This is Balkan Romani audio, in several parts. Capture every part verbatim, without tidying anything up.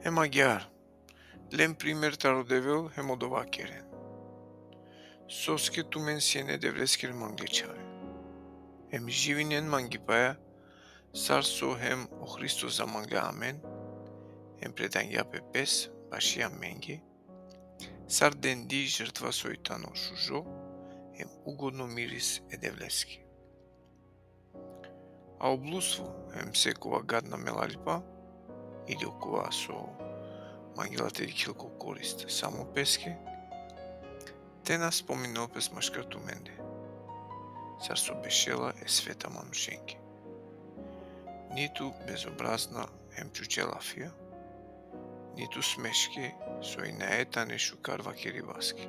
Em agjaar, len primer taro Devel hem odova keren. Soske tumen sien e Devleskere mangle čhave. Em živinen mangipaja, sar so hem o Hristos zamangla amen, em predangja pe pes baši amenge, sar dendi žrtva soj tano šužo, em ugodno miris e Devleske. A o bludstvo, em sekova gadna melalipa, ili okova so mangela te dikhel ko korist samo peske, te na spominel pes maškar tumende, sar so bešela e sveta manušenge. Nitu bezobrazna em čuče lafija, nitu smeške, soj nae tane šukar vakeribaske.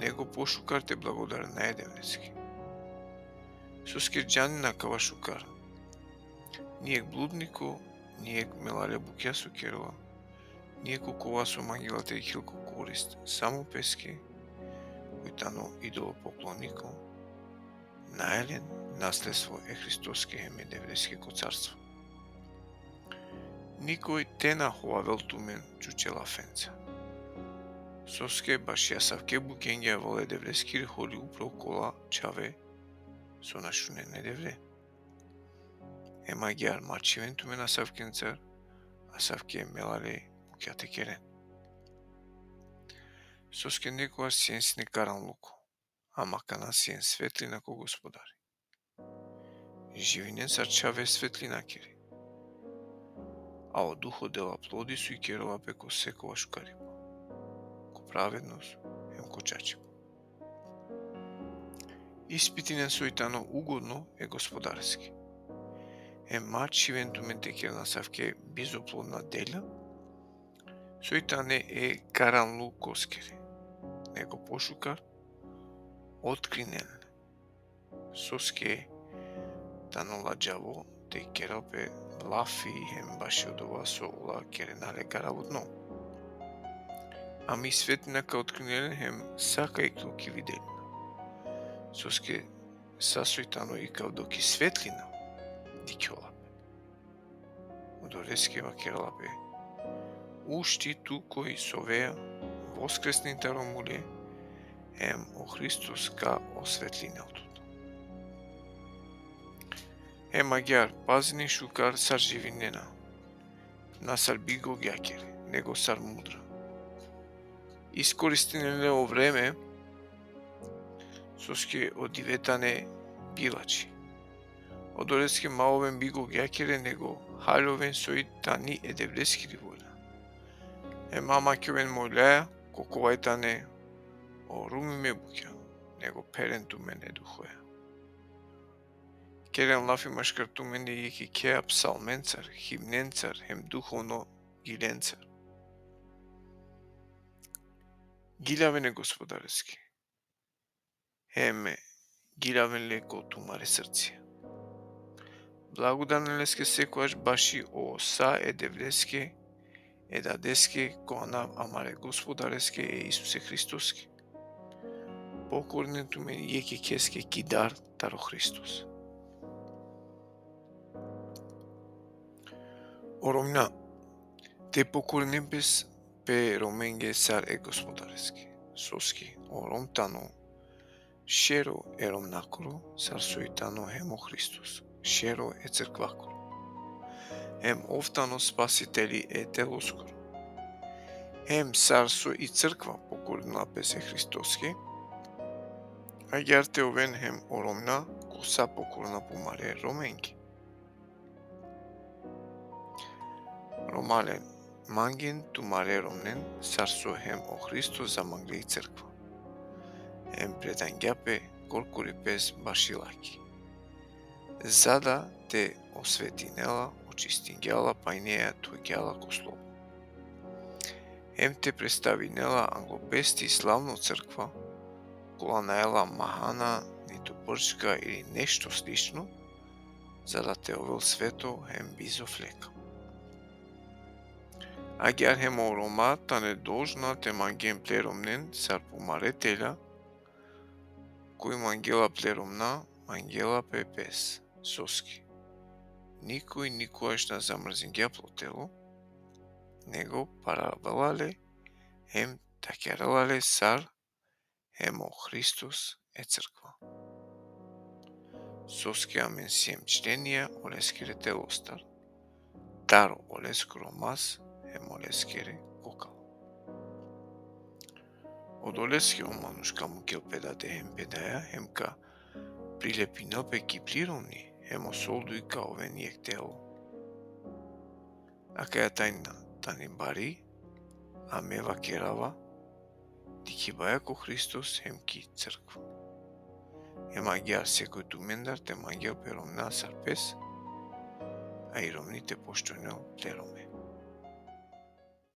Nego pošukar te blagodarina e Devleske. Soske džanen akava šukar. Ni jekh bludniko, ni jekh melale bukja so kerela, ni jekh okova so mangela te dikhel ko korist samo peske, koj tano idolopokloniko, nae len nasledstvo e Hristoske hem e Devleske ko carstvo. Nikoj te na hovavel tumen čuče lafenca. Soske baši asavke bukenge avela e Devleskiri holi upro kola čhave so na šunen e Devle. Em agjaar ma čhiven tumen asavkencar, asavke melale bukja te keren. Soske nekogaš sien sine karanluko, ama akana sien svetlina ko Gospodari. Živinen sar čhave svetlinakere. A o Duho dela plodi soj kerela pe ko sekova šukaripa, ko pravednost hem ko čačipa. Ispitinen soj tano ugodno e Gospodareske. Em ma čhiven tumen te keren asavke bizoplodna delja, soj tane e karanlukoskere, nego pošukar otkrinen le. Soske tano ladžavo te kerel pe lafi hem baši odova so ola kerena le garavudno. Ama i svetlina ka otkrinen le hem sa ka iklol ki videlina. Soske sa soj tano ikavdo ki svetlina dikhjola pe. Odoleske vakerela pe: Ušti tu koj sovea, voskresnin taro mule, em o Hristos ka osvetlinel tut. Em agjaar, pazinen šukar sar živinena, na sar bigogjakere, nego sar mudra. Iskoristinen le o vreme, soske o dive tane bilači. Odoleske ma oven bigogjakere, nego haljoven soj tani e Devleskiri volja. Em ma makjoven moljaja, ko kova i tane o rumime bukja, nego pheren tumen e Duhoja. Keren lafi maškar tumende jekh jekhea psalmencar, himnencar, hem duhovno gilencar. Giljaven e Gospodareske, hem giljaven le ko tumare srcija. Blagodarinen leske sekogaš baši o sa e Devleske, e Dadeske, ko anav amare Gospodareske e Isuse Hristoske. Pokorinen tumen jekh jekheske ki dar taro Hristos. O romnja, te pokorinen pes pe romenge sar e Gospodareske, soske o rom tano šero e romnjakoro, sar soj tano hem o Hristos šero e crkvjakoro. Hem ov tano spasiteli e teloskoro. Hem sar so i crkva pokorinela pes e Hristoske, agjaar te oven hem o romnja ko sa pokorna pumare romenge. Romalen, mangen tumare romnen, sar so hem o Hristos zamangle i crkva. Hem predangja pe korkori pes baši laki, za da te osvetinela, očistingja la, pajneja thogja la ko slobo. Hem te predstavinela anglo peste i slavno crkva, kola nae la mahana, nitu prčka ili nešto slično, za da te ovel sveto hem bizo fleka. Agjaar hem o roma tane dolžna te mangen ple romnen sar pumare telja, koj mangela ple romna, mangela pe pes, soske nikoj nikogaš na zamrzingja plo telo, nego paravela le hem takjarela le sar hem o Hristos e crkva. Soske amen siem členija oleskere telostar, taro oleskoro mas hem oleskere kokala. Odoleske o manuš ka mukel pe dade hem pe daja, hem ka prilepinel pe ki pli romni, hem o solduj ka oven jekh telo. Akaja tajna tani bari, a me vakerava, dikhibaja ko Hristos hem ki crkva. Hem agjaar sekoj tumendar te mangel pe romnja sar pes, a i romni te poštujnel ple rome.